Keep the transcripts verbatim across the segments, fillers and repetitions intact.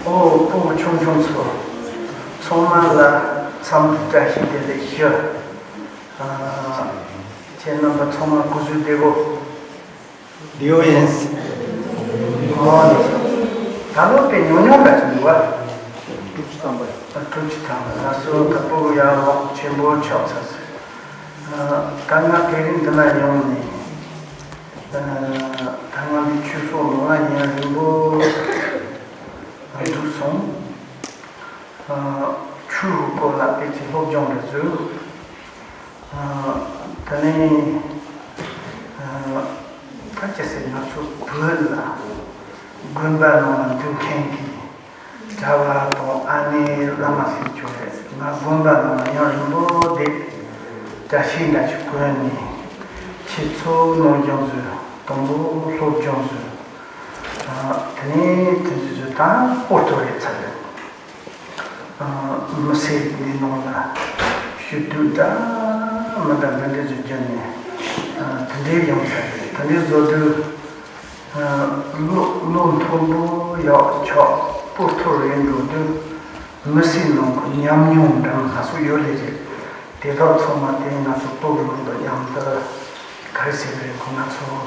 ཨོ། སྤུ་གུ་ཆུང་ཆུང་ཚོ་ཚང་མ་ལ་འཚམས་འདྲི་བཀྲ་ཤིས་བདེ་ལེགས་ཞུ། ཨ། ཁྱེད་རྣམ་པ་ཚང་མ་སྐུ་གཟུགས་བདེ་པོ། བདེ་པོ་ཡིན། ཨོ་ནི། ད་ལོ་དཔེ་ཉུང་ཉུང་འདྲ་ཅིག་འདུག་བ། དྲུག་ཅུ་ཐམ་པ། ཨ། དྲུག་ཅུ་ཐམ་པ། ང་ཚོ་ད་སྤུ་གུ་ཡར་ལོངས་ཆེན་པོ་ཆགས་ཚར། ཨ། ད་ང་དེ་རིང་འདི་ན་ཡོང་ནས། ཨ། ད་ང་འདི་ཆོས་ཚོགས་ནང་ལ་ཉིན་རིང་པོ་འདུག་སོང་། ཨ། ཆོས་སྐོར་ལ་དཔེ་ཅིག་སློབ་སྦྱོང་རེ་བཟོས། ཨ། དེ་ནས། ཨ། ད་ཅི་ཟེར། ང་ཚོ་བོད་ལ་དགོན་པ་ནང་ལ་འདུག་མཁན་གྱི་གྲྭ་བ་དང་ཨ་ནེ་བླ་མ་ཟེར་ཆོག་རེད། ང་དགོན་པ་ནང་ལ་ཡང་རིང་པོ་བསྡད། གྲྭ་ཤག་འདྲ་ཞིག་གོན་ནས་ཆོས་ཚོགས་ནང་སྦྱོང་བཟོས། དང་པོ་སློབ་སྦྱོང་བཟོས། ཨ། དེ་ནས་དེ་ཚོ་ཚོ་ད་སྤོ་ཏོ་རེད་ཚར་རེད། ཨ། མི་སེར་འདི་ནང་ལ་ཞུ་དུས་འདྲ་མི་འདྲ་འདི་འདྲ་ཚོ་བརྒྱབ་ནས། ཨ། དེ་འདྲའི་ཡོང་ས་རེད། དེ་འདྲའི་བཟོ་དུས། ཨ། བློ་བློ་མཐུན་པོ་ཡག་ཆགས་སྤོ་ཏོ་རེད་འགྲོ་དུས། མི་སེར་ནང་གི་ཉམས་མྱོང་འདྲ་མི་སྣ་ཚོ་ཡོད་ལེ་རེད། དེ་དག་ཚང་མ་དེ་ང་ཚོ་སྤོ་བོ་ནང་དུ་མཉམ་དུ་ག་རེ་ཟེར་གི་རེད། ཁོ་ང་ཚོ།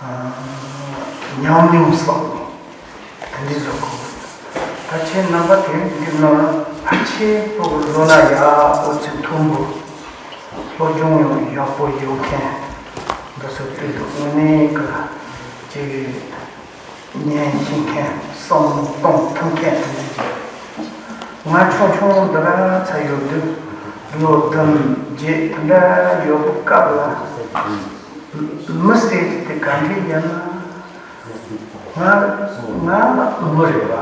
ཨ། ཉམས་མྱོང་བསགས་ནས་དེ་འདྲའི་བཟོ་དགོས། ད་ཁྱེད་རྣམ་པ་དེ་འདི་ནང་ལ་ཕལ་ཆེར་སྤོ་བོ་ལོ་ན་ཡག་པོ་ཚུལ་མཐུན་པོ། སློབ་སྦྱོང་ཡང་ཡག་པོ་ཡོད་མཁན་འདི་ཚོ་དཔེ་འདུག་དངོས་གནས་ཀྱི་ཅིག་ཉན་ཤེས་མཁན། བསམ་བློ་གཏོང་ཐུབ་མཁན་དེ་འདྲ་ཅིག་ང་ཆུང་ཆུང་འདི་ར་ཚ་ཡོད་དུས། ལོ་བདུན་བརྒྱད་དེ་འདྲ་ཡོད་པའི་སྐབས་ལ། མི་ཟེར་གྱི་དེ་ག་འདྲ་ཡིན་ན། ང་ང་མི་རེད་བ།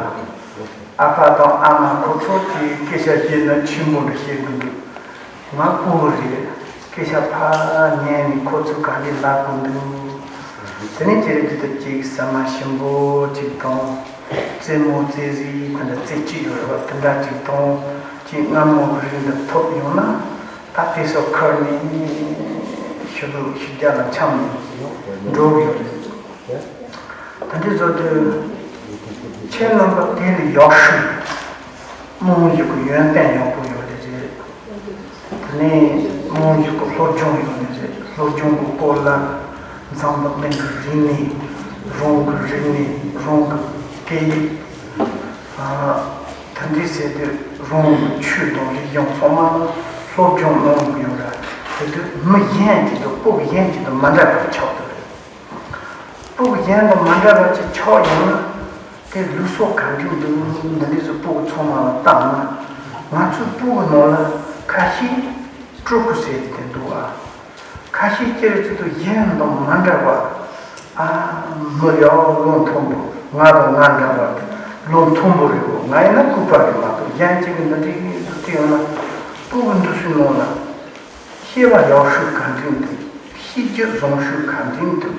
ཨ་ཕ་དང་ཨ་མ་ཁོ་ཚོ་གིས་སྐད་ཆ་བཤད་ན་ཆེན་པོ་འདྲ་བཤད་གི་འདུག་ང་སྤོ་བོ་རེད། སྐད་ཆ་ཕར་ཉན་ནས་ཁོ་ཚོས་ག་འདྲ་ལབ་གི་འདུག་དེ་ནས་ཅི་རེད། དེ་ལྟར་ཅིག་ཟ་མ་ཞིམ་པོ་ཅིག་དང་། རྩེད་མོ་རྩེ་གཟིགས་དེ་འདྲ་རྩེ་གཅིག་ཡོད་རེད་བ། དེ་འདྲ་ཅིག་དང་། ཅིག་སྔ་མོ་གི་རིགས་འདི་ཐོབ་ཡོང་ན། ད་དེ་ཚོ་ཁུར་ནས་ཕྱི་ལོགས་ཕྱི་རྒྱལ་ལ་འཁྱམས་ནས་འགྲོ་གི་ཡོད་རེད། ད་འདི་བཟོ་དུས་ཁྱེད་རྣམ་པ་དེ་ལ་ཡག་ཤོས་རྨང་གཞི་གི་ཡོན་ཏན་ཡག་པོ་ཡོད་ལེ་རེད། དེ་ནས་རྨང་གཞི་གི་སློབ་སྦྱོང་ཡོད་ལེ་རེད། སློབ་སྦྱོང་གི་སྐོར་ལ་འཛམ་བུ་གླིང་གི་རིག་གནས། རང་གི་རིག་གནས། རང་གི་སྐད་ཡིག་ཨ། ད་འདི་ཟེར་དུས་རང་གི་ཆོས་དང་རིག་གཞུང་ཚང་མ་སློབ་སྦྱོང་གནང་གི་ཡོད་ར། དེ་དུས་མི་གཞན་གཅིག་དང་སྤོ་བོ་གཞན་གཅིག་དང་མ་འདྲ་བར་ཆགས་འདུག་སྤོ་བོ་གཞན་དང་མ་འདྲ་བ་ཅིག་ཆགས་ཡོང་ན། དེ་ལུགས་སྲོལ་ག་འདྲ་འདུག་འདི་འདྲ་ཚོ་སྤོ་བོ་ཚང་མ་ལ་བཏང་ན། ང་ཚོའི་སྤོ་བོ་ནང་ལ་ཁ་ཤས་སྤྲོ་སྐུ་ཟེར་དེ་འདུག་ཨ། ཁ་ཤས་ཅི་རེད་ཟེར་དུས་གཞན་དང་མ་འདྲ་བ། ཨ། མི་ཡག་བློ་མཐུན་པོ། ང་དང་ང་འདྲ་བ་དེ་བློ་མཐུན་པོ་རེད་གོ། ང་ཡིན་ན་ལྐུགས་པ་རེད་མ་གཏོགས། གཞན་གཅིག་གིས་འདི་འདྲ་ཟེར་དུས་ཡོང་ན། སྤོ་བོ་འདི་ཚོའི་ནང་ལ་སྐྱེ་བ་ཡག་ཤོས་ག་འདྲ་འདུག་སྐྱེ་རྒྱུ་བཟང་ཤོས་ག་འདྲ་འདུག་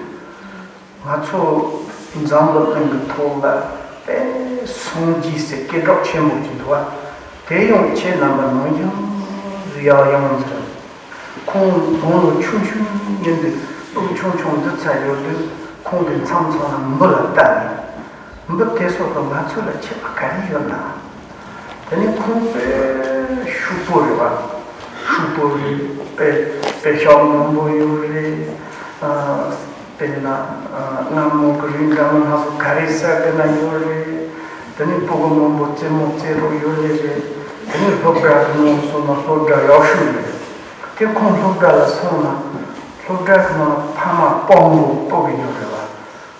ང་ཚོ་འཛམ་བུ་གླིང་གི་ཐོག་ལ་དཔེ་སངས་རྒྱས་ཟེར་སྐད་གྲགས་ཆེན་པོ་ཅིག་འདུག་བ། དེ་ཡང་ཁྱེད་རྣམ་པ་ནང་ཡང་ཡག་ཡང་ཟེར། ཁོང་དགུང་ལོ་ཆུང་ཆུང་ཡིན་དུས། སྤོ་བོ་ཆུང་ཆུང་འདི་ཚ་ཡོད་དུས། ཁོང་གི་མཚམས་མཚམས་ལ་འབུ་ལ་བལྟས་ནས། འབུ་དེ་ཚོ་གིས་ང་ཚོ་ལ་ཁྱད་པར་ག་རེ་ཡོད་ན། དེ་ནས་ཁོང་དཔེ་ཕྱུག་པོ་རེད་བ། ཕྱུག་པོ་རེད། དཔེ་དཔེ་ཤག་མང་པོ་ཡོད་རེད། ཨ། དཔེར་ན། ཨ། སྔ་མོ་གི་རིགས་འདྲ་མིན་སྣ་ཚོགས་ག་རེ་ཟ་གི་ན་ཡོད་རེད། དེ་ནས་སྤུ་གུ་མང་པོ་རྩེད་མོ་རྩེ་རོགས་ཡོད་ལེ་རེད། དེ་ནས་སློབ་གྲྭ་གི་ནང་སོང་ན་སློབ་གྲྭ་ཡག་ཤོས་རེད། དེ་ཁོང་སློབ་གྲྭ་ལ་སོང་ན། སློབ་གྲྭ་གི་ནང་ལ་ཕ་མ་སྤོ་བོ་སྤོ་བོ་ཡོད་རེད་བ།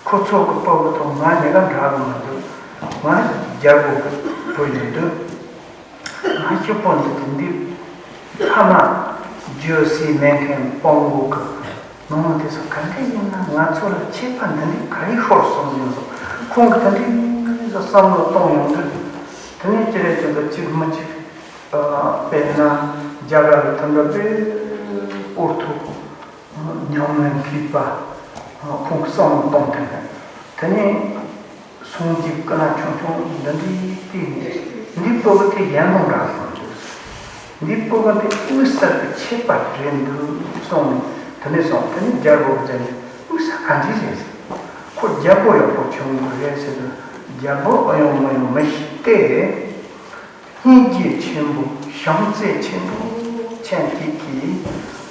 ཁོ་ཚོ་གི་སྤོ་བོ་དང་ང་གཉིས་ཀ་འདྲ་གི་མི་འདུག་ང་རྒྱལ་པོ་གི་བུ་ཡིན་དུས། ང་སྐྱིད་པོ་འདི་དེ་འདི་ཕ་མ་རྒྱུ་སྲིད་མེད་མཁན་སྤོ་བོ་གི་ནང་མི་དེ་ཚོ་ག་འདྲ་ཡིན་ན། ང་ཚོ་ལ་ཁྱད་པར་འདི་འདྲ་ག་རེ་ཤོར་སོང་ཡིན་ཟེར། ཁོང་གིས་དེ་འདྲ་བསམ་བློ་གཏོང་ཡོང་དུས། དེ་ནས་ཅི་རེད་ཅེ་ན། གཅིག་མི་གཅིག་དཔེར་ན་རྒྱ་གར་གྱི་དེ་འདྲ་དཔེ་ཨོ་ཐུག་ཉམས་ལེན་མཁས་པ་ཁོང་གིས་བསམ་བློ་གཏོང་ཐུབ་མེད། དེ་ནས་སངས་རྒྱས་སྐུ་ན་ཆུང་ཆུང་འདི་འདྲའི་སྟེང་ནས། འདི་སྤོ་བོ་དེ་གཞན་དང་འདྲ་སོང་། འདི་སྤོ་བོ་དེ་དམིགས་བསལ་གྱི་ཁྱད་པར་རེད་འདུག་གསུངས་ནས། དེ་ནས་སོང་། དེ་ནས་རྒྱལ་པོ་མཇལ་ནས། དམིགས་བསལ་ག་འདྲ་རེད་ཟེར། ཁོ་རྒྱལ་པོ་ཡག་པོ་བྱུང་གི་རེད་ཟེར་དུས། རྒྱལ་པོ་ཨེ་ཡོང་མི་ཡོང་མི་ཤེས་ཏེ། སྙིང་རྗེ་ཆེན་པོ་བྱམས་བརྩེ་ཆེན་པོ་ཅན་གཅིག་གིས་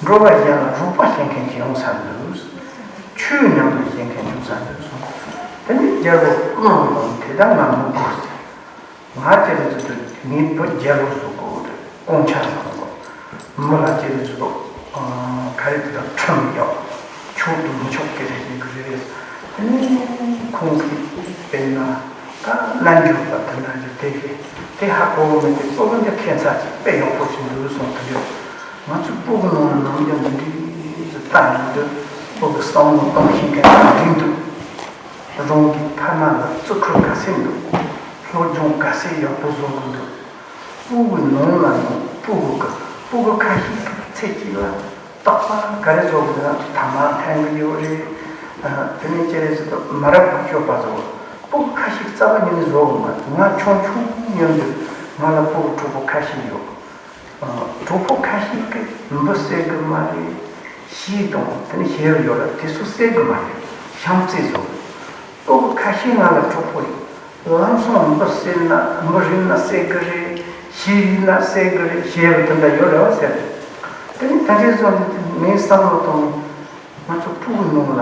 འགྲོ་བ་གཞན་ལ་རོགས་པ་བྱེད་མཁན་ཅིག་ཡོང་ས་འདུག་ཆོས་མཉམ་དུ་བྱེད་མཁན་ཡོང་ས་འདུག་གསུངས། དེ་ནས་རྒྱལ་པོ་དངངས་ཡོང་། དེ་ལྟར་ང་མི་དགོས། ང་དེ་རིང་ཚོ་དུ་ངའི་བུ་རྒྱལ་པོ་བཟོ་དགོས་རེད། དཀོན་ཆ་བཟང་པོ། མི་ལ་དེ་རིང་ཚོ་ག་རེ་དེ་དག་ཁྲིམས་ཡག་ཆོག་ཏུ་མི་ཆོག་སྐད་ཆ་བཤད་གི་རེད། དེ་ནས་ཁོང་གིས་དཔེར་ན་ད་རྣལ་འབྱོར་པ་དེ་འདྲ་ཞིག་དེ་གི་དེ་ཧ་གོ་བ་མེད་དེ་སྤོ་བོ་འདི་ཁྱད་མཚར་ཅིག་དཔེ་ཡག་པོ་ཞིག་འདུག་གསུངས། དེ་འདྲ་ང་ཚོ་སྤོ་བོ་ནང་ནང་རྒྱ་འདི་འདྲའི་ཞིག་ལྟ་ཡོང་དུས་སྤོ་བོ་བསམ་བློ་གཏོང་ཤེས་མཁན་དང་འགྲིག་འདུག་རང་གི་ཕ་མ་ལ་བརྩི་བཀུར་ག་ཚད་འདུག་སློབ་སྦྱོང་ག་ཚད་ཡག་པོ་བཟོ་གི་འདུག་སྤུ་གུ་ནང་ལ་ཡང་སྤུ་གུ་གི་སྤུ་གུ་ཁ་ཤས་ཚེ་གཅིག་ལ་རྟག་པར་ག་རེ་བཟོ་དགོས་ན་དང་མ་འཐེན་གི་ཡོད་རེད། དེ་ནས་ཅི་རེད་ཟེར་དུས་མི་རབས་ཀྱི་སྤྱོད་པ་བཟོ། སྤུ་གུ་ཁ་ཤས་རྩ་བ་ཉིད་ནས་བཟོ་གི་མ་རེད། ང་ཆུང་ཆུང་ཡོང་དུས་ང་ལ་སྤུ་གུ་གྲོགས་པོ་ཁ་ཤས་ཡོད། གྲོགས་པོ་ཁ་ཤས་ཀྱིས་འབུ་བསད་གི་མ་རེད། ཤིག་དང་དེ་ནས་ཞེ་པོ་ཡོད་ར་དེ་ཚོ་བསད་གི་མ་རེད། བྱམས་བརྩེ་བཟོ། སྤུ་གུ་ཁ་ཤས་ང་ལ་གྲོགས་པོ་ཡོད། ལམ་སང་འབུ་བསད་ན་འབུ་རིལ་ན་བསད་གི་རེད། ཤིག་རིལ་ན་བསད་གི་རེད། ཞེ་པོ་དེ་འདྲ་ཡོད་རེད་བ་ཟེར། དེ་ནས་ད་ལྟའི་བཟོ་འདི་ངའི་བསམ་བློ་གཏོང་ནས་ང་ཚོ་སྤུ་གུ་ནང་ལ་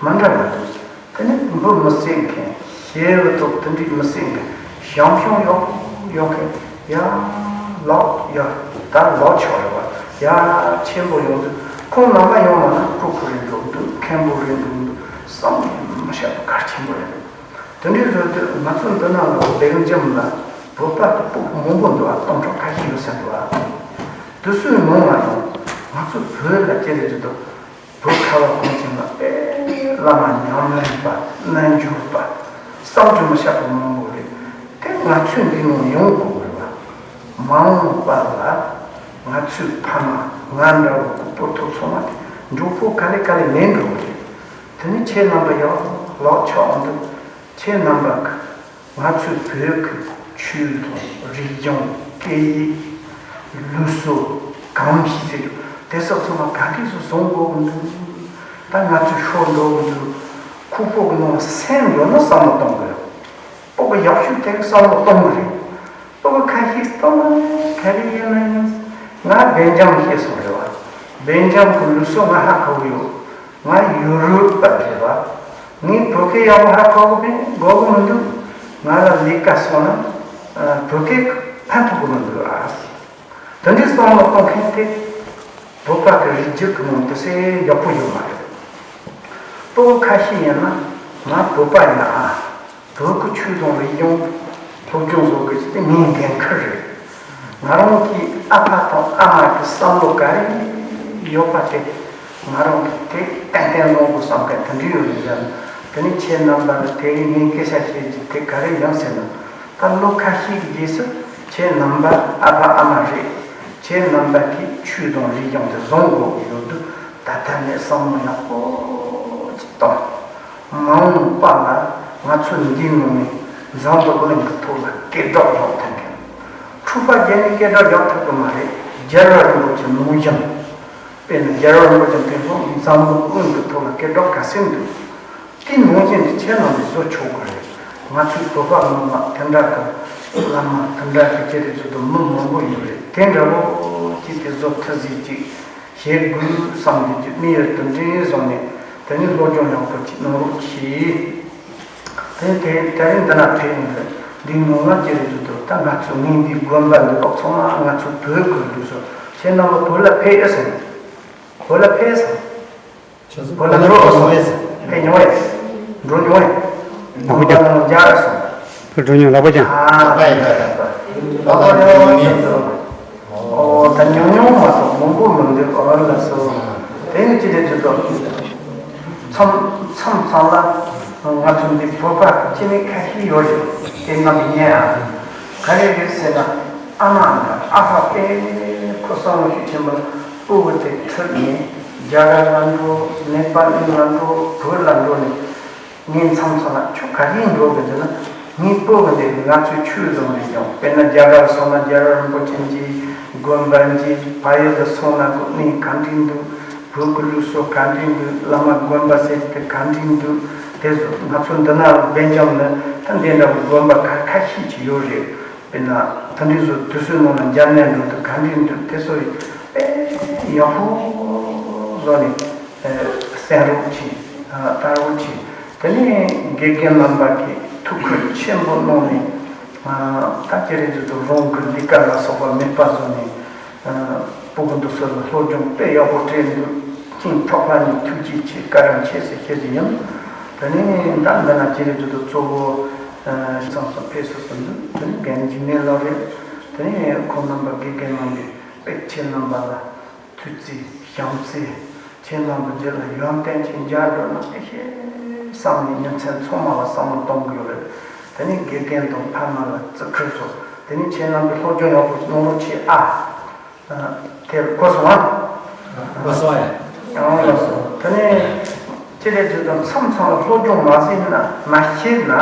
མ་འདྲ་བ་འདུག་དེ་ནས་འབུ་མི་བསད་མཁན་ཞེ་པོ་འདུག་དེ་འདྲའི་མི་བསད་མཁན་བྱམས་སྐྱོང་ཡག་ཡག་མཁན་ཡ་ལགས་ཡ་ད་ལགས་ཆོག་རེད་བ། ཡ་ཆེན་པོ་ཡོང་དུས་ཁོང་ནང་མ་ཡོང་བ་ན་སྤྲོ་པོ་རེད་འདུག་འདུག་མཁན་པོ་རེད་འདུག་འདུག་བསམ་གྱིས་མི་ཁྱབ་པ་གལ་ཆེན་པོ་རེད་འདུག་དེ་འདྲའི་བཟོས་དུས་ང་ཚོ་འདི་ནང་ལ་སྦེལ་ཇམ་ལ་བོད་པ་གི་སྤུ་གུ་མང་པོ་འདུག་ཨ། སྟོང་ཕྲག་ཁ་ཤས་ཡོད་ཟེར་འདུག་ཨ། དེ་ཚོའི་ནང་ལ་ཡང་ང་ཚོ་བོད་ལ་སྐྱེས་རེད་འདུག་བོད་ཁ་བ་གངས་ཅན་ལ་དཔེ་བླ་མ་ཉམས་ལེན་པ་རྣལ་འབྱོར་པ་བསམ་གྱིས་མི་ཁྱབ་པ་མང་པོ་རེད། དེ་ང་ཚོས་འདི་ནང་ཡོང་དགོས་རེད་བ། མ་འོངས་པ་ལ་ང་ཚོའི་ཕ་མ་ང་འདྲ་བོ་གི་སྤོ་ཐོ་ཚང་མ་དེ་མགྱོགས་པོ་ག་ལེ་ག་ལེ་མེད་འགྲོ་གི་རེད། དེ་ནི་ཁྱེད་རྣམ་པ་ཡག་ལག་ཆགས་འོང་དུས་ཁྱེད་རྣམ་པ་གི་ང་ཚོའི་བོད་ཀྱི་ཆོས་དང་རིག་གཞུང་སྐད་ཡིག་ལུགས་སྲོལ་གོམས་གཤིས་ཟེར་རྒྱུ་དེ་སོགས་ཚང་མ་ག་འདྲས་སུ་བཟུང་དགོས་ཀྱི་འདུག་ད་ང་ཚོས་ཤོར་འགྲོ་གི་འདུག་ཁོག་པོ་གི་ནང་སེམས་འགྲོ་ན་བསམ་བློ་གཏོང་དགོས་རེད། སྤོ་གི་ཡག་ཤོས་དེ་བསམ་བློ་གཏོང་གི་རེད། སྤོ་གི་ཁ་ཤས་གཏོང་གི་རེད། ག་རེ་ཡིན་ན་ཡིན། ང་སྦེལ་ཇམ་སྐྱེས་སོང་རེད་བ། སྦེལ་ཇམ་གི་ལུགས་སྲོལ་ང་ཧ་གོ་གི་ཡོད། ང་ཡུ་རོབ་པ་རེད་བ། ངས་བོད་སྐད་ཡག་པོ་ཧ་གོ་གི་མེད་གོ་གི་མི་འདུག་ང་ལ་ལས་ཀ་སོང་ན་བོད་སྐད་ཕན་ཐོགས་གི་མི་འདུག་ཨ། དེ་འདྲའི་བསམ་བློ་གཏོང་མཁན་དེ་བོད་པ་གི་རིགས་རྒྱུད་ཀྱི་ནང་དུ་སེ་ཡག་པོ་ཡོད་མ་རེད། སྤོ་བོ་ཁ་ཤས་ཡིན་ན་ང་བོད་པ་ཡིན་ཨ། བོད་ཀྱི་ཆོས་དང་རིག་གཞུང་སློབ་སྦྱོང་བཟོ་དགོས་ཀྱི་དེ་ངའི་འགན་ཁུར་རེད། ང་རང་གི་ཨ་ཕ་དང་ཨ་མ་གི་བསམ་བློ་ག་རེ་ཡོད་པ་དེ་ང་རང་གི་དེ་ཏན་ཏན་བཟུང་དགོས་བསམ་མཁན་དེ་འདྲ་ཡོད་རེད་ཟེར་ན། དེ་ནི་ཁྱེད་རྣམ་པ་ལ་དེ་རིང་ངས་སྐད་ཆ་བཤད་རྒྱུ་དེ་ག་རེ་ཡིན་ཟེར་ན། ད་ལོ་ཁ་ཤས་ཀྱི་རྗེས་སུ་ཁྱེད་རྣམ་པ་ཨ་ཕ་ཨ་མ་རེད། ཁྱེད་རྣམ་པ་གིས་ཆོས་དང་རིག་གཞུང་དེ་བཟུང་དགོས་ཀྱི་ཡོད་དུས་ད་ལྟ་ནས་བསམ་བློ་ཡག་པོ་ཅིག་བཏང་། མ་འོངས་པ་ལ་ང་ཚོ་འདིའི་ནང་ནས་འཛམ་བུ་གླིང་གི་ཐོག་ལ་སྐད་གྲགས་རྒྱག་ཐུབ་མཁན། འཁྲུག་པ་བརྒྱབ་ནས་སྐད་གྲགས་རྒྱག་ཐུབ་ཀྱི་མ་རེད། རྒྱལ་བ་རིན་པོ་ཆེ་ནང་བཞིན། དཔེར་ན་རྒྱལ་བ་རིན་པོ་ཆེ་དེ་ཚོ་འཛམ་བུ་གླིང་གི་ཐོག་ལ་སྐད་གྲགས་ག་ཚད་འདུག་དེ་ནང་བཞིན་དུ་ཁྱེད་རྣམ་པས་བཟོ་ཆོག་གི་རེད། ང་ཚོའི་བོད་པ་མི་མང་དེ་འདྲ་གི་བླ་མ་དེ་འདྲ་གི་ཁྱེད་རེ་ཚོ་དང་མི་མང་པོ་ཡོད་རེད། དེ་འདྲ་བོ་ཅིག་དེ་བཟོ་ཐུབ་ཟིག་ཅིག་བྱེད་དགོས་བསམ་གྱི་རྒྱུ་དམིགས་ཡུལ་དེ་འདྲའི་བཟུང་ནས་དེ་ནི་སློབ་སྦྱོང་ཡག་པོ་ཅིག་གནང་རོགས་གྱིས། དེ་དེ་དེ་རིང་འདི་ན་ཕེབས་ཡོང་དུས་འདི་ངོ་མ་ཅི་རེད་ཟེར་དུས་ད་ང་ཚོ་ངའི་འདི་དགོན་པ་འདི་དག་ཚང་མ་ང་ཚོ་བོད་ཀྱི་ལུགས་སྲོལ། ཁྱེད་རྣམ་པ་བོད་ལ་ཕེབས་ཨེ་སོང་། བོད་ལ་ཕེབས་སོང་། བོད་ལ་འགྲོ་སོང་ཨེ་སོང་། ཕེབས་མྱོང་ཨེ། འགྲོ་མྱོང་ཨེ། ལག་པ་བརྐྱངས། རྒྱ་སོང་། བོད་འགྲོ་མྱོང་ལག་པ་བརྐྱངས། ཨ་ལག་པ་བརྐྱངས། ལག་པ་བརྐྱངས། ཨོ་ད་ཉུང་ཉུང་མ་གཏོགས་མང་པོ་མི་འདུག་ཨོ་ལགས་སོ། དེ་ནི་ཅི་རེད་ཅི་ཐོག་མཚམས་མཚམས་མཚམས་ལ་ང་ཚོ་འདི་བོད་པ་སྐྱེ་གནས་ཁ་ཤས་ཡོད་རེད། དེ་རྣམས་ཉན་ཨ། ག་རེ་རེད་ཟེར་ན་ཨ་མ་དང་ཨ་ཕ་དཔེ་ཁོ་བསམ་བློ་ཞིག་ཆེན་པོ་ལ་སྤུ་གུ་དེ་ཁྲིད་ནས་རྒྱ་གར་ལ་འགྲོ། ནེ་པ་ལི་ལ་འགྲོ། བོད་ལ་འགྲོ་ནས། ངའི་མཚམས་མཚམས་ལ་ཁྱོད་ག་རེ་འགྲོ་གི་འདུག་ན། ངའི་སྤུ་གུ་འདི་ང་ཚོའི་ཆོས་བཟང་རེད་ཀྱང་། དཔེར་ན་རྒྱ་གར་སོང་ན་རྒྱལ་བ་རིན་པོ་ཆེ་གྱི་དགོན་པ་གྱི་ཕ་ཡུལ་དུ་སོང་ན་གོ་གནས་ག་འདྲ་འདུག་བོད་ཀྱི་ལུགས་སྲོལ་ག་འདྲ་འདུག་བླ་མ་དགོན་པ་ཟེར་གྱི་དེ་ག་འདྲ་འདུག་དེ་ཚོ་ང་ཚོ་འདི་ན་སྦེལ་ཇམ་ནི་ད་ འདི་འདྲ་བའི་དགོན་པ་ཁ་ཁ་ཤས་ཅིག་ཡོད་རེད། དཔེར་ན་དེ་འདྲའི་བཟོ་དུས་ཚོད་ནང་ལ་འཇར་ནན་འགྲོ་དུས་ག་འདྲས་འདུག་དེ་ཚོ་དཔེ་ཡག་པོ་བཟོ་ནས་གསན་རོགས་གྱིས། ལྟ་རོགས་གྱིས། དེ་ནས་དགེ་རྒན་རྣམ་པ་གིས་ཐུགས་ཁུར་ཆེན་པོ་གནང་ནས། ད་ཁྱེད་རེ་ཚོ་དང་རང་གི་ལས་ཀ་ལ་སོགས་པ་མེད་པ་བཟོ་ནས། སྤུ་གུ་འདི་ཚོ་ལ་སློབ་སྦྱོང་དཔེ་ཡག་པོ་སྤྲད་འདུག་སྤྱི་ཐོག་ལྷ་ནས་ཐུགས་རྗེ་ཆེ། བཀའ་དྲིན་ཆེ་ཟེར་ཞུ་རྒྱུ་ཡིན། དེ་ནས་ད་འདི་ན་ཁྱེད་རེ་ཚོ་དང་གཙོ་བོ་ཤིང་ཚང་སོགས་ཕེབས་སོ་སོ་འདུག་དེ་ནས་རྒན་འཇིགས་མེད་ལགས་རེད། དེ་ནས་ཁོང་རྣམ་པ་དགེ་རྒན་རྣམ་པས་དཔེ་ཁྱེད་རྣམ་པ་ལ་ཐུགས་རྗེ་བྱམས་བརྩེ། ཁྱེད་རྣམ་པ་འདི་ལ་ཡོན་ཏན་ཅིག་འཇགས་འགྲོ་ན་ཨེ་ཤེས་བསམ་ནས་ཉིན་མཚན་ཚང་མ་ལ་བསམ་བློ་གཏོང་གི་ཡོད་རེད། དེ་ནས་དགེ་རྒན་དང་ཕ་མ་ལ་བརྩི་བཀུར་སོགས། དེ་ནས་ཁྱེད་རྣམ་པས་སློབ་སྦྱོང་ཡག་པོ་གནང་རོགས་གྱིས་ཨ། དེ་གོ་སོང་ཨ། གོ་སོང་ཨེ། ཡང་ལགས་སོ། དེ་ནས་ཁྱེད་རེ་ཚོ་དང་མཚམས་མཚམས་ལ་སློབ་སྦྱོང་མ་ཟིན་ན་མ་ཤེས་ན།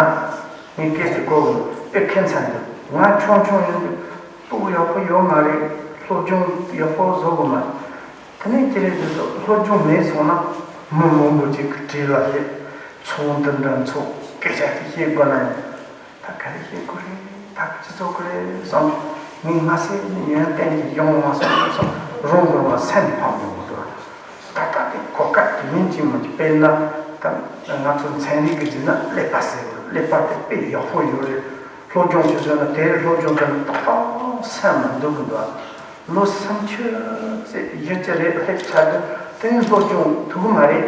ངས་སྐད་ཆ་གོ་གི་དཔེ་ཁྱད་མཚར་འདུག་ང་ཆུང་ཆུང་ཡིན་དུས་སྤུ་གུ་ཡག་པོ་ཡོད་མ་རེད། སློབ་སྦྱོང་ཡག་པོ་བཟོ་གི་མ་རེད། དེ་ནས་ཁྱེད་རེ་ཚོ་སློབ་སྦྱོང་མེད་སོང་ན་མི་མང་པོ་ཅིག་གི་གྲས་ལ་སླེབས། ཚོགས་འདུ་འདྲ་ཚོགས་སྐད་ཆ་དེ་བཤད་དགོས་ན་ཡང་ད་ག་རེ་བཤད་དགོས་རེད། ད་ག་ཅི་བཟོ་དགོས་རེད་བསམ། ངས་མ་ཟད་ནས་ཡོན་ཏན་གྱི་ཡོང་བ་སོང་སོང་རང་གི་རང་ལ་སེམས་ཕམ་ཡོང་གི་འདུག་ད་ལྟ་དེ་གོ་སྐབས་དེ་ཡིན་གཅིག་མིན་གཅིག་དཔེར་ན་ད་ང་ཚོ་ཚན་རིག་གི་བརྗོད་ན་ཀླད་པ་ཟེར་གི་ཀླད་པ་དེ་དཔེ་ཡག་པོ་ཡོད་རེད། སློབ་སྦྱོང་ཞིག་བཟོས་ན་དེ་སློབ་སྦྱོང་བྱས་ན་ཏག་ཏག་སེམས་ལ་འདུག་གི་འདུག་ལོ་སུམ་ཅུ་ཙམ་བཞི་བཅུ་རེ་སླེབས་ཚར་དུས་དེ་ནས་སློབ་སྦྱོང་ཐུབ་ཀྱི་མ་རེད།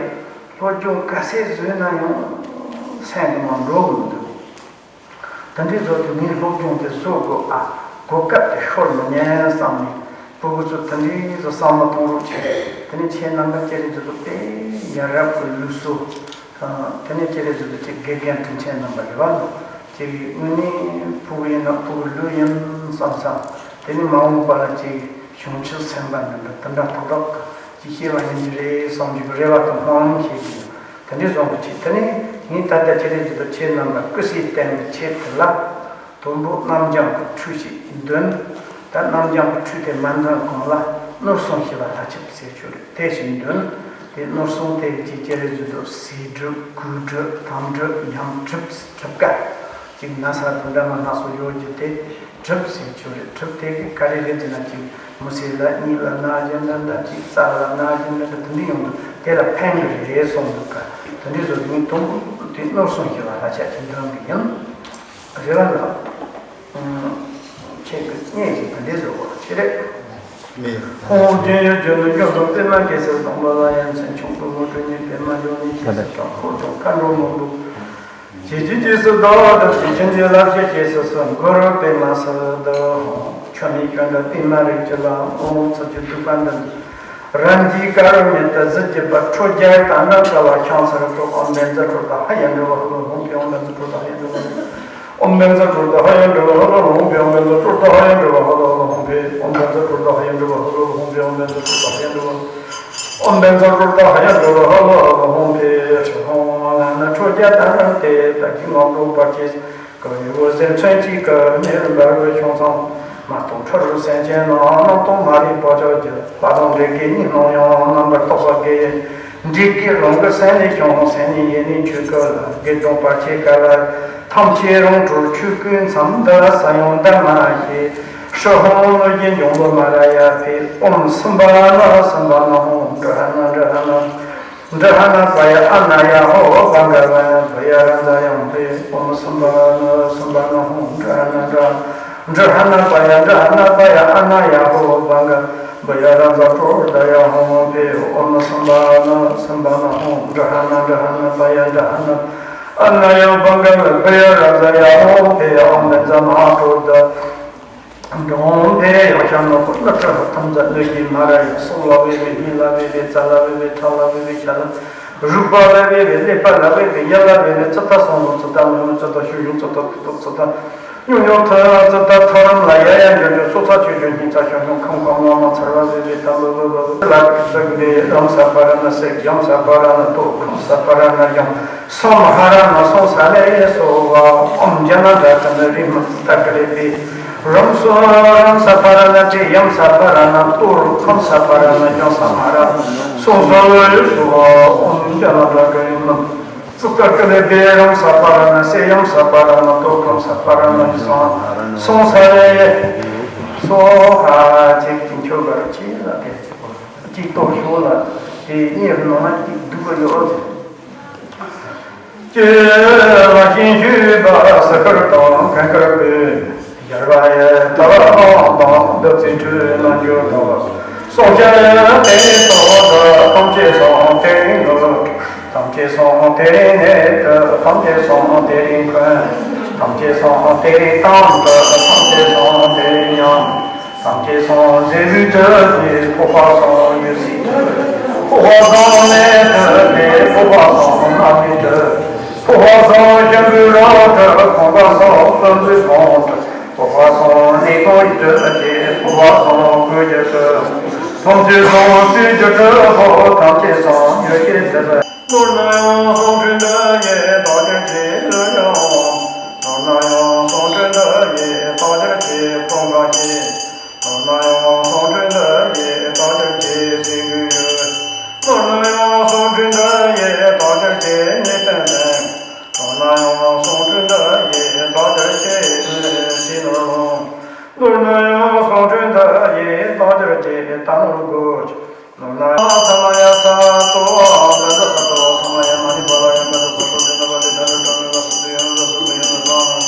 སློབ་སྦྱོང་ག་ཚད་བཟོས་ན་ཡང་སེམས་ཀྱི་ནང་འགྲོ་གི་མི་འདུག་དེ་འདྲའི་བཟོ་དུས་ངས་སློབ་སྦྱོང་དེ་བཟོ་དགོས་ཨ། གོ་སྐབས་དེ་ཤོར་མི་ཉན་བསམ་ནས་སྤུ་གུ་ཚོ་དེ་འདྲའི་བཟོ་བསམ་བློ་གཏོང་རོགས་བྱེད། དེ་ནས་ཁྱེད་རྣམ་པ་ཁྱེད་རེ་ཚོ་དཔེ་ཡ་རབས་ཀྱི་ལུགས་སྲོལ། དེ་ནས་ཁྱེད་རེ་ཚོ་དེ་ཁྱེད་དགེ་རྒན་དྲིན་ཆེན་རྣམ་པ་རེད་བ། ཅིག་དངོས་གནས་ཕྲུ་གུ་ཡིན་ན་ཕྲུ་གུ་ལོས་ཡིན་བསམ་བསམ། དེ་ནས་མ་འོངས་པ་ལ་ཅིག་བྱང་ཆུབ་སེམས་དཔའ་འདི་འདྲ་དེ་འདྲ་ཏག་ཏག་ཅིག་སྐྱེ་བ་ཡིན་གྱི་རེད་བསམ་རྒྱུ་རེ་བ་དང་སྨོན་ལམ་བྱེད་ཀྱི་ཡོད། དེ་འདྲའི་བཟོ་འདྲ་ཅིག་དེ་ནས་ངས་ད་ལྟ་ཁྱེད་རེ་ཚོ་དང་ཁྱེད་རྣམ་པ་སྐུ་ཚེ་བརྟན་པའི་ཆེད་དུ་ལ། དང་པོ་རྣམ་བྱང་གི་ཁྲུས་ཤིག་འདོན། ད་རྣམ་བྱང་གི་ཁྲུས་དེ་མ་འདོན་གོང་ལ་ནོར་སྲུང་ཞེས་པ་ལྷ་ཆབ་ཟེར་ཆོག་རེད། དེ་ཞིག་འདོན། དེ་ནོར་སྲུང་དེ་གི་ཅིག་ཅི་རེད་ཟེར་དུས་ཟས་སྒྲུབ་གོས་སྒྲུབ་དམ་སྒྲུབ་ཉམས་སྒྲུབ་སྒྲུབ་ཀ་ཅིག་ན་ཚ་དང་འདྲ་མ་སྣ་ཚོགས་ཡོད་རྒྱུ་དེ་སྒྲུབ་ཟེར་ཆོག་རེད། སྒྲུབ་དེ་གི་ག་རེ་རེད་ཟེར་ན་ཅིག་མི་ཚེ་ལ་གཉིད་ལ་ན་རྒྱུ་འདྲ་འདྲ་ཅིག་རྩ་ལ་ན་རྒྱུ་འདྲ་འདྲ་དེ་འདྲ་ཡོང་དུས་དེ་ལ་ཕན་གི་རེད་གསུངས་འདུག་ག་དེ་འདྲའི་བཟོ་དེ་དང་པོ་དེ་ནོར་སྲུང་ཞེས་པ་ལྷ་ཆབ་ཅིག་འདོན་གི་ཡིན། རེ་བ་ལ། ཁྱེད་ཀྱི་བརྙན་ཞིག་ག་འདྲས་བཟོ་དགོས་ཅི་རེད། མེད། ཁོང་རྒྱུན་ཡོད་རྒྱུ་ནི་སྐྱོ་དང་པད་མ་སྐྱེས་སུ་དང་པོ་ལ་ཡང་མཚན་ཆུང་པོ་མོ་གྲོས་ཉིད་པད་མ་ལྗོན་ནི་སྐྱེས་སུ་དང་འཁོར་ཆུང་མཁའ་འགྲོ་མང་པོ། ཇི་ཇི་སྐྱེས་སུ་བདག་ལ་དང་ཇི་ཆེན་གྱི་ལྷ་བཞི་སྐྱེས་སུ་གསོལ། གུ་རུ་པད་མ་སིདྡྷི་ཧཱུྃ། ཆོ་མེད་སྐྱོན་བྲལ་པད་མ་རིགས་ཀྱི་ལྷ། ཨོཾ་ཚུལ་གྱི་བསྡུས་པ་འདི་ནི། རིན་ཆེན་དཀར་མེ་ཏི་གཟི་བརྗིད་པ། ཁྲོ་རྒྱལ་དང་ནི་བྲལ་བ་ཁྱོད་ཚུར་འགོད། ཨོཾ་བཛྲ་ཀྲོ་ཏ་ཧ་ཡ་ཌཱུརྱ་ཧ་ལོ་ཧཱུྃ་ཕཊ། ཨོཾ་བཛྲ་ཀྲོ་ཏ་ཧ་ཡ་ཌཱུརྱ་ཧ་ལོ་ཧཱུྃ་ཕཊ། ཨོཾ་བཛྲ་ཀྲོ་ཏ་ཧ་ཡ་ཌཱུརྱ་ཧ་ལོ་ཧཱུྃ་ཕཊ། ཨོཾ་བཛྲ་ཀྲོ་ཏ་ཧ་ཡ་ཌཱུརྱ་ཧ་ལོ་ཧཱུྃ་ཕཊ། ཨོཾ་བཛྲ་ཀྲོ་ཏ་ཧ་ཡ་ཌཱུརྱ་ཧ་ལོ་ཧཱུྃ་ཕཊ། ཨོཾ་བཛྲ་ཀྲོ་ཏ་ཧ་ཡ་ཌཱུརྱ་ཧ་ལོ་ཧཱུྃ་ཕཊ། ཨོཾ་ལ་ནི་ཁྲོ་རྒྱལ་དང་ནི་དེ་དག་གི་ངོ་བོ་བར་ཆད། ཀུན་ཡོད་ཟེར་མཚོན་གཅིག་གི་མེ་རུ་འབར་བའི་ཁྱུང་ཚང་། མ་དང་ཕྲུ་རུ་སེམས་ཅན་རྣམས། སྣང་སྟོང་མ་རིག་པ་ཕྱོགས་ཀྱི། ལྷ་དང་འདྲེ་གི་གཉིས་སྣང་ཡང་། རྣམ་པར་རྟོག་པ་དགེ་འདྲེ་གི་རང་གི་སེམས་ནི་ཀྱང་། སེམས་ནི་ཡེ་ནས་ཆོས་སྐུ་ལ། དགེ་སྦྱོང་བར་ཆད་ག་ལ་ཐམས་ཅད་རང་གྲོལ་ཆོས་སྐུའི་མཚམས། འདི་ས་ཡང་འདི་མ་ཤེས། ཧྲཱི་ཧཱུྃ་གནོད་སྦྱིན་འཇོམས་པ་མ་ར་ཡ་ཕཊ། ཨོཾ་སུམྦྷ་ན་སུམྦྷ་ན་ཧཱུྃ། ཌྷ་ན་ཌྷ་ན། ཌྷ་ན་པ་ཡ་ཨ་ན་ཡ་ཧོ་བྷ་ག་ཝ་བྷ་ཡ་ར་ཛ་ཡ་ཧཱུྃ་ཕཊ། ཨོཾ་སུམྦྷ་ན་སུམྦྷ་ན་ཧཱུྃ། ཌྷ་ན་ཌྷ་ཌྷ་ན་པ་ཡ་ཌྷ་ན་པ་ཡ་ཨ་ན་ཡ་ཧོ་བྷ་ག་བྷ་ཡ་ར་ཛ་ཀྲོ་ཌ་ཡ་ཧཱུྃ་ཕཊ། ཨོཾ་སུམྦྷ་ན་སུམྦྷ་ན་ཧཱུྃ། ཌྷ་ན་ཌྷ་ན་པ་ཡ་ཌྷ་ན་ཨ་ན་ཡ་བྷ་ག་བྷ་ཡ་ར་ཛ་ཡ་ཧཱུྃ་ཕཊ། ཨོཾ་བཛྲ་མ་ཧཱ་ཀྲོ་ཌ། ཧཱུྃ་ཕཊ། ཡང་ཞབས་ནོར་བུ་ཀླུ་ཁྲི་ལྷ་ཐམས་ཅད་གནོད་སྦྱིན་མ་ར་ཡ། སྲོག་ལ་དབྱེ་བའི་སྙིང་ལ་དབྱེ་བའི་རྩ་ལ་དབྱེ་བའི་ཁྲག་ལ་དབྱེ་བའི་ཤ་ལ། རུས་པ་ལ་དབྱེ་བའི་ཀླད་པ་ལ་དབྱེ་བའི་ཡིད་ལ་དབྱེ་བའི་ཙི་ཏ་སྲང་ལོ་ཙི་ཏ་ཤུ་ཡུག་ཙི་ཏ་ཐུ་ཏོག་ཙི་ཏ་ཉུང་ཉུང་ཐུ་ཙི་ཏ་ཐུ་རམ་ལ་ཡ་ཡ་འགྱུར་འགྱུར་སོ་ཚ་ཆུ་ཆུ་སྙིང་ཚ་ཤོང་ཤོང་ཁམ་ཁམ་ལ་མ་ཚར་བ་དབྱེ་བའི་ཏ་ལུ་ལུ་ལུ་ལུ་ལ་ཙི་ཏ་གི་རམ་ས་པ་ར་ན་སེ་གྱམ་ས་པ་ར་ན་ཏོ་ཁམ་ས་པ་ར་ན་ཡམ། སོང་ཧ་ར་ན་སོང་ས་ལེ་སོ་བ། ཨོཾ་ཛྙཱ་ན་དྲ་ཏ་ན་རི་མ་ཙི་ཏ་ཀ་རེ་ཏི། རམ་སོ་རམ་ས་པ་ར་ན་ཏི། ཡམ་ས་པ་ར་ན་ཏུར། ཁམ་ས་པ་ར་ན་ཡང་ས་མ་ར་ན་སོང་ས་ལེ་སོ་བ། ཨོཾ་ཛྙཱ་ན་དྲ་ཀ་རི་མ། སུ་ཀ་ཀུ་ལེ་བེ་རམ་ས་པ་ར་ན་སེ་ཡམ་ས་པ་ར་ན་ཏོ་ཀམ་ས་པ་ར་ན་སོང་སོང་ས་རེ། སོ་ཧ་ཅིག་གི་མཆོད་པར་ཅི་ལ་དེ་ཅིག་གཏོར་ཤོག་ལ་དེ་གཉེར་ནང་ན་ཅིག་སྡུག་གི་ཡོད། ཀྱེ་མ་ཤིང་ཞུས་པ་ས་ཁར་དང་གན་ཁར་བོས། ཡར་བ་ཡི་ད་བ་ཨང་དང་བདུད་རྩི་འཁྲུད་རྣལ་འབྱོར་དང་། སྲོག་ཆགས་དེ་ནི་དོ་དག་ཐམས་ཅད་སོང་དེ་རིང་ལུགས། ཐམས་ཅད་སོང་དེ་རིང་ནད་དུ། ཐམས་ཅད་སོང་དེ་རིང་འཁོན། ཐམས་ཅད་སོང་དེ་རིང་གཏམ་དུ། ཐམས་ཅད་སོང་དེ་རིང་ཉམས། ཐམས་ཅད་སོང་ཟས་རིགས་དྲི་ཞིམ་ཕོར་པ་སོང་ཡོད་སྲིད་དྲི། ཕོར་པ་སོང་ནད་དྲི་ནད། ཕོར་པ་སོང་རྣམ་སྨིན་དྲི། ཕོར་པ་སོང་ཞིམ་པོའི་རོ་དྲི། ཁང་པ་སོང་བཙོན་འཛུལ་ཁང་དྲི། ཕོར་པ་སོང་ནད་ཀོང་དྲི་ཞིམ། ཕོར་པ་སོང་གོས་ཀྱི་དྲི། ཐམས་ཅད་སོང་བཅུད་ཀྱི་དྲི་ཕོར། ཐམས་ཅད་སོང་ཡོ་བྱད་དྲི། ནོར་ན་ཡང་སོང་འཁྲུལ་འདི་ཡིས་དག་གྱུར་ཅིག་ལུས་ཡང་འོང་། ནོར་ན་ཡང་སོང་འཁྲུལ་འདི་ཡིས་དག་གྱུར་ཅིག་ཀོང་ཀང་ཞིག་ནོར་ན་ཡང་སོང་འཁྲུལ་འདི་ཡིས་དག་གྱུར་ཅིག་སེམས་ཀུན་ཡོད། ནོར་ན་ཡང་སོང་འཁྲུལ་འདི་ཡིས་དག་གྱུར་ཅིག་ནད་ཀོང་ལྡན། ནོར་ན་ཡང་སོང་འཁྲུལ་འདི་ཡིས་དག་གྱུར་ཅིག་ཕྱི་ནོར་ལོངས། ནོར་ན་ཡང་སོང་འཁྲུལ་འདི་ཡིས་དག་གྱུར་ཅིག་རྟ་ནོར་རྒོད། ནོར་ན་ཡང་ས་མ་ཡ་ས་ཏོ་ལ་ལ་ས་ཏོ་ས་མ་ཡ་མ་ནི་བ་ལ་ཡ་མ་ཏོ་ས་ཏོ་དེ་ན་བ་དེ་ད་ལ་ཏོ་ན་ལ་སུ་ཏུ་ཡ་ན་ལ་སུ་ཏུ་ཡ་ན་ཏོ་ན།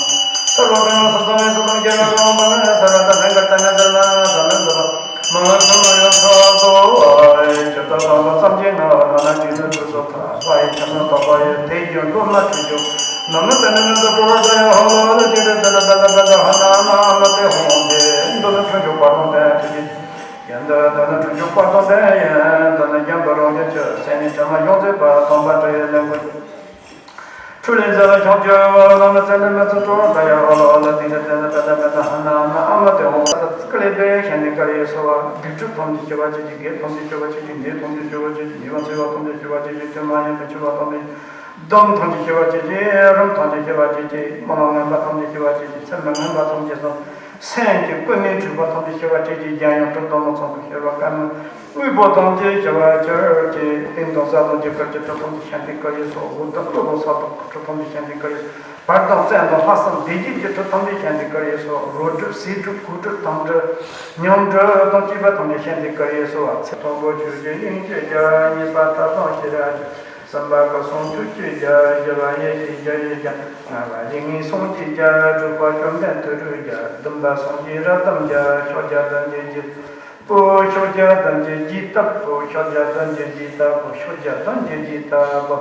ས་རོ་ཏ་ན་ས་ཏོ་ན་ས་ཏོ་ན་ཀྱ་ན་ཏོ་ན་པ་ན་ས་ར་ཏ་ན་ཀ་ཏ་ན་ཏ་ན་ཏ་ན་ཏ་ན། མ་ཧཱ་ས་མ་ཡ་ས་ཏོ་ཨ་ཡེ་ཇི་ལྟ་དམ་པ་ཙམ་གྱིས་ན་ལ་ན་ཇི་ནི་དུ་སོ་ཐ་ས་ཡི་ཁྱབ་ན་དག་པ་ཡི་དེ་ཡི་འགྲོ་ན་ཆོས་ཀྱང་ནམ་ནི་ཏ་ནི་ནི་ཏ་པྲོ་ར་ཏ་ཡ་ཧ་ལ་ལ་ཏི་ར་ཏ་ལ་ཏ་ལ་ཏ་ལ་ཧ་ན་ན་མ་ཏི་ཧོང་ཏེ་འདི་ནི་ཁྱོད་ཆོས་པ་དང་ལྡན་ཐུགས་རྗེ་ཡན་འདི་འདི་ནི་ཁྱོད་ཆོས་པ་དང་ལྡན་ཡན་འདི་ནི་རྒྱན་པ་རང་བཞིན་གྱི་སེམས་ནི་བྱ་མ་ཡོངས་མཛེས་པ་དམ་པ་དྲི་ཡི་ལན་དགུ། ཁྲུ་ལེན་ཚེ་ལ་ཁྱོད་ཀྱི་བ་ལ་ན་ཙན་དན་མ་ཙི་ཏྲོ་ཏ་ཡ་ཧ་ལ་ལ་ཏི་ན་ཙན་དན་པ་ཏ་པ་ཏ་ཧ་ན་ན་ཨ་མ་ཏི་ཧོ་ས་ཏ་ཀ་ལེ་པེ་ཤན་ཏི་ཀ་ཡེ་སོ་བ། སྡིག་སྒྲིབ་ཐམས་ཅད་ཞི་བ་བྱེད་ཅིག་དགེ་ཐམས་ཅད་སྐྱོབ་པ་བྱེད་ཅིག་ནད་ཐམས་ཅད་སྐྱོབ་པ་བྱེད་ཅིག་ཉེས་པ་སེལ་བ་ཐམས་ཅད་སྐྱོབ་པ་བྱེད་ཅིག་དུས་མ་ཡིན་པའི་འཆི་བ་ཐམས་ཅད་སྡོམ་ཐམས་ཅད་ཞི་བ་བྱེད་ཅིག་རིམས་ཐམས་ཅད་ཞི་བ་བྱེད་ཅིག་རྨི་ལམ་ངན་པ་ཐམས་ཅད་ཞི་བ་བྱེད་ཅིག་ཚེ་མི་ངན་པ་ཐམས་ཅད་སོང་། སེམས་ཀྱི་ཀུན་ནས་འཁྲུལ་པ་ཐམས་ཅད་ཞི་བར་བྱེད་ཅིག་རྒྱལ་ཡུམ་གྲུབ་དང་མི་ཚངས་པའི་ཤེས་རབ་དཀར་མོ་དབུལ་པོ་ཐམས་ཅད་ཞི་བར་གྱུར་ཅིག་སྟེང་དང་ས་དང་རྒྱུ་སྐར་གྱི་གྲུབ་ཐམས་ཅད་ཤཱནྟི་ཀ་ཡེ་སོ། འོག་དང་དབུལ་དང་ས་དང་གྲུབ་ཐམས་ཅད་ཤཱནྟི་ཀ་ཡེ་སོ། བར་དང་བཙན་དང་ལྷག་བསམ་བདེ་སྐྱིད་ཀྱི་གྲུབ་ཐམས་ཅད་ཤཱནྟི་ཀ་ཡེ་སོ། རོ་སྒྲུབ་ཟས་སྒྲུབ་གོས་སྒྲུབ་དམ་སྒྲུབ་ཉམས་སྒྲུབ་དང་བཅས་པ་ཐམས་ཅད་ཤཱནྟི་ཀ་ཡེ་སོ། ཚེ་དང་པོ་ཆོས་ཀྱི་དབྱིངས་སུ་རྒྱ། གཉིས་པ་ཐབས་དང་ཤེས་རབ་རྒྱ། གསུམ་པ་སྐུ་གསུང་ཐུགས་ཀྱི་རྒྱ། བཞི་པ་ཡེ་ཤེས་རྒྱ་ཡི་རྒྱ། ལྔ་པ་རིགས་ལྔའི་གསུང་གི་རྒྱ། དྲུག་པ་བཅོམ་ལྡན་ཐུགས་སྒྲུབ་རྒྱ། བདུན་པ་གསུང་གི་རབ་གདམས་རྒྱ། ཕྱག་རྒྱ་བདུན་གྱི་རྒྱུད་པོ། ཕྱག་རྒྱ་བདུན་གྱི་རྒྱུད་ལྟ་བུ། ཕྱག་རྒྱ་བདུན་གྱི་རྒྱུད་ལྟ་བུ། ཕྱག་རྒྱ་བདུན་གྱི་རྒྱུད་ལྟ་བུ།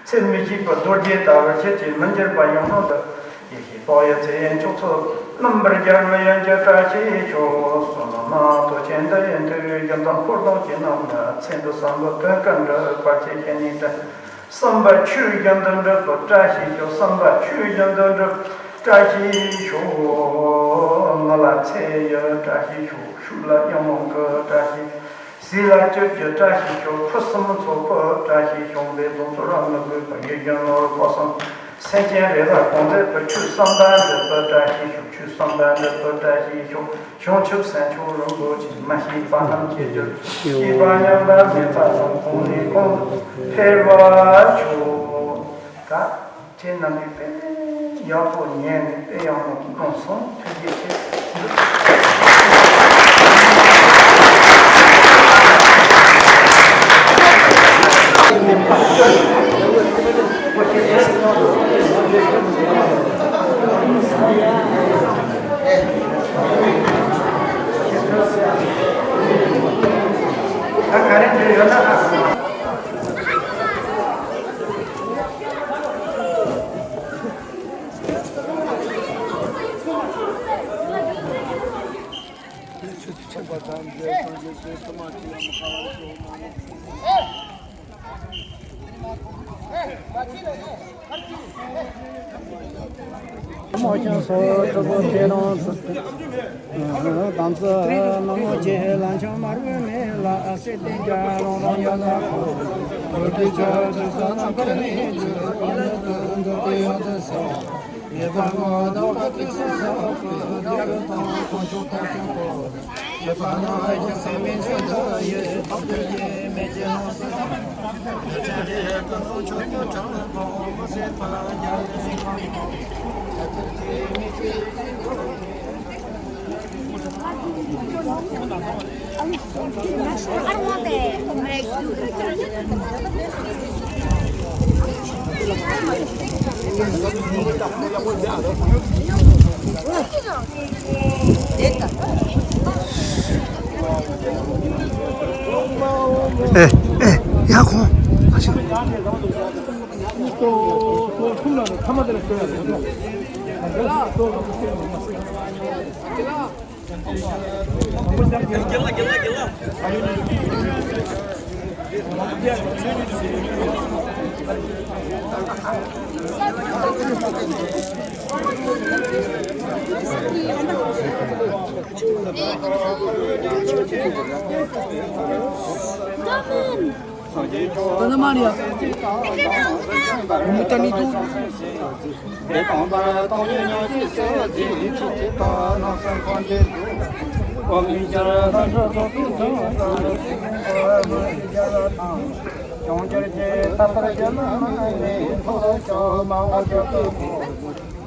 ཚེ་མི་ཤེས་པ་རྡོ་རྗེ་ལྟ་བུ་ཁྱེད་ཀྱིས་མི་འགྱུར་བ་ཡང་ནོ་འདི། ཡེ་ཤེས་དཔག་ཡས་ཚེ་ཡི་མཆོག་ཚོགས། རྣམ་པར་རྒྱལ་བའི་ཡོན་གྱི་བཀྲ་ཤིས་ཤོག་བསོད་ནམས་མང་ཐོས་ཆེན་འདི་ཡི་མཐུས། རྒྱུན་དུ་འཁོར་དང་བཅས་རྣམས་ལ། ཚེ་འདི་གསོན་པོ་དོན་ཀུན་འགྲུབ། བར་ཆད་ཞི་ནས་དྲན། བསམ་པ་ཆོས་བཞིན་དུ་འགྲུབ་པར་བཀྲ་ཤིས་ཤོག་བསམ་པ་ཆོས་བཞིན་དུ་འགྲུབ་བཀྲ་ཤིས་ཤོག་ངུ་ལ་ཚེ་ཡི་བཀྲ་ཤིས་ཤོག་ཤུགས་ལ་གཡང་ལོང་གི་བཀྲ་ཤིས། ཟས་ལ་སྤྱོད་ཀྱི་བཀྲ་ཤིས་ཤོག་ཕུན་སུམ་ཚོགས་པའི་བཀྲ་ཤིས་ཤོག་འབད་དང་ཚོར་བ་མི་དགོས་པ་ཡིད་བཞིན་ནོར་བུ་གསུམ། སེམས་ཅན་རེ་ལ་གང་མཛད་པའི་ཆོས་བསམ་པ་འགྲུབ་པའི་བཀྲ་ཤིས་ཤོག་ཆོས་བསམ་པ་འགྲུབ་པའི་བཀྲ་ཤིས་ཤོག་བྱང་ཆུབ་སེམས་མཆོག་རིན་པོ་ཆེ། མ་ཤེས་པ་རྣམས་ཤེས་གྱུར། ཤེས་པ་ཉམས་པ་མེད་པ་དང་། གོང་ནས་གོང་དུ་འཕེལ་བར་ཤོག་ད། ཁྱེད་རྣམ་པས་དཔེ་ཡག་པོ་ཉན་ནས་དཔེ་ཡག་པོ་གནང་སོང་། ཐུགས་རྗེ་ཆེ། ད་ག་རེ་འདྲི་ཡོད་ན་ཨ། མོ་ཤིང་སོགས་སྤྲུལ་སྐུ་ཁྱེད་རང་ཚུལ། དམ་ཚིག་ནག་མོ་བཅས་ལམ་ཆེན་དམར་པོའི་མེ་ལ་སྲེག་སྟེ་རྒྱ་རོང་རོང་ཡོད་ན། ཁོ་གི་ཆོས་སྲིད་ས་ན་ཁ་ནས་རྒྱུ་ཡོད་ན་དུ་འདུག་སྟེ་ཡོད་དུ་སོང་། ངེས་པར་ངོ་བདག་པ་དེ་སྲིད་ས་ཁོ་རྒྱ་རུ་དང་དཀོན་མཆོག་ཐམས་ཅད་པོ། ཨེ་ཨེ། ཡ་ཁོང་།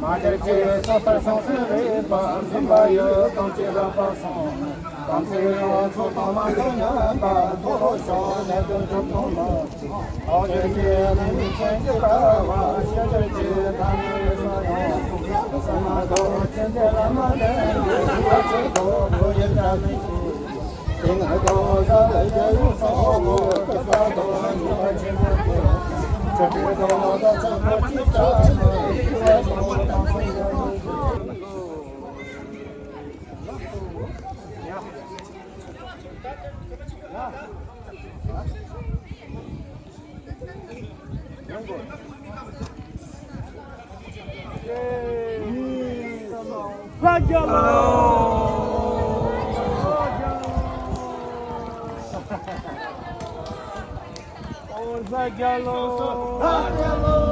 མ་སྦྱར་གྱི་སོ་ཐར་ཤོང་སེ་རེད་པ། འཛིན་པ་ཡོད་དང་བཅས་པ་སྤངས་སོང་། དམ་ཚིག་ཡོངས་སུ་གཏོང་མ་ཐུབ་ཉམས་པ། མཐོ་རུ་ཤོག་ནད་གདོན་གྲུབ་ཐོབ་མ། ཨོ་རྒྱུད་ཀྱི་ནད་མེད་ཚེ་འདི་བདེ་བ། ཤེས་རྒྱུད་ཀྱི་ཐ་མལ་སོགས་ཡོངས་སུ་གསང་སྔགས་རྡོ་རྗེ་འཆང་ཆེན་བླ་མ་དང་། ཐུགས་རྗེ་ཆེན་པོ་ཁྱོད་ཡི་བཀའ་དྲིན་གྱིས། ལྷ་རྒྱལ་ལོ། ལྷ་རྒྱལ་ལོ། ཨོ་ལྷ་རྒྱལ་ལོ། ལྷ་རྒྱལ་ལོ།